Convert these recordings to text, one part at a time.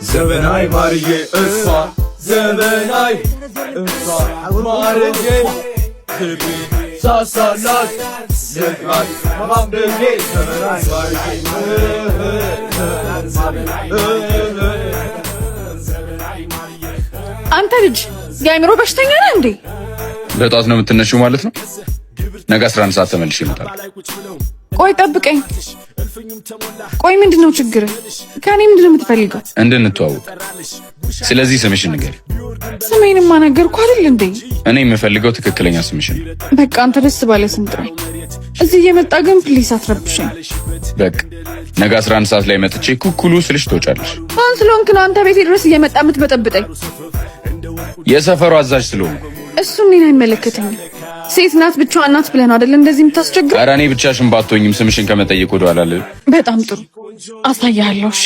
ዘበናይ ማርዬ፣ እሷ ዘበናይ፣ እሷ ማርዬ፣ ልቤ ሳሳላት ልጥራት ማንብቤ። ዘበናይ ማርዬ፣ ዘበናይ። አንተ ልጅ የአእምሮ በሽተኛ ነህ እንዴ? በጠዋት ነው የምትነሺው ማለት ነው? ነገ 11 ሰዓት ተመልሼ እመጣለሁ። ቆይ ጠብቀኝ። ቆይ ምንድን ነው ችግር? ከእኔ ምንድን ነው የምትፈልገው? እንድንተዋወቅ። ስለዚህ ስምሽን ንገሪ። ስሜንማ ነገርኩህ አይደል እንዴ? እኔ የምፈልገው ትክክለኛ ስምሽን ነው። በቃ አንተ ደስ ባለ ስም ጥራኝ። እዚህ እየመጣ ግን please አትረብሸኝ። በቃ ነገ 11 ሰዓት ላይ መጥቼ ኩኩሉ ስልሽ ትወጫለሽ። ማን ስለሆንክ ነው አንተ ቤቴ ድረስ እየመጣ የምትበጠብጠኝ? የሰፈሩ አዛዥ ስለሆንኩ። እሱ እኔን አይመለከተኝም። ሴት ናት፣ ብቻዋን ናት ብለህ ነው አይደል እንደዚህ የምታስቸግረው? ኧረ እኔ ብቻሽን ባትሆኝም ስምሽን ከመጠየቅ ወደኋላ አልልም። በጣም ጥሩ፣ አሳይሃለሁ። እሺ።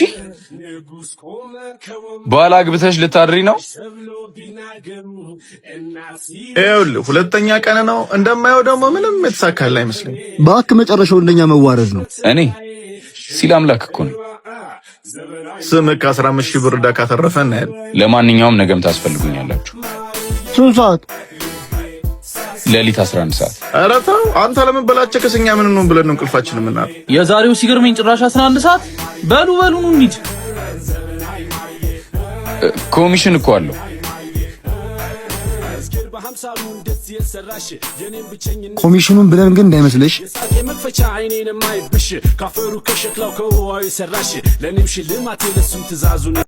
በኋላ አግብተሽ ልታድሪ ነው? ይኸውልህ ሁለተኛ ቀን ነው። እንደማየው ደግሞ ምንም የተሳካልህ አይመስለኝም። እባክህ፣ መጨረሻው እንደኛ መዋረድ ነው። እኔ ሲል አምላክ እኮ ነው። ስምህ ከ15 ሺህ ብር ዕዳ ካተረፈ እናያለን። ለማንኛውም ነገም ታስፈልጉኛላችሁ። ስንት ሰዓት? ሌሊት 11 ሰዓት። ኧረ ተው አንተ፣ ለምን በላቸከስ እኛ ምን ነው ብለን ነው እንቅልፋችን የምናጣው? የዛሬው ሲገርመኝ ጭራሽ 11 ሰዓት። በሉ በሉ ኑ እንሂድ። ኮሚሽን እኮ አለው። ኮሚሽኑን ብለን ግን እንዳይመስልሽ። መክፈቻ አይኔን የማይብሽ ካፈሩ ከሸክላው ከውሃው የሰራሽ ለእኔም ሽልማቴ ለሱም ትእዛዙን።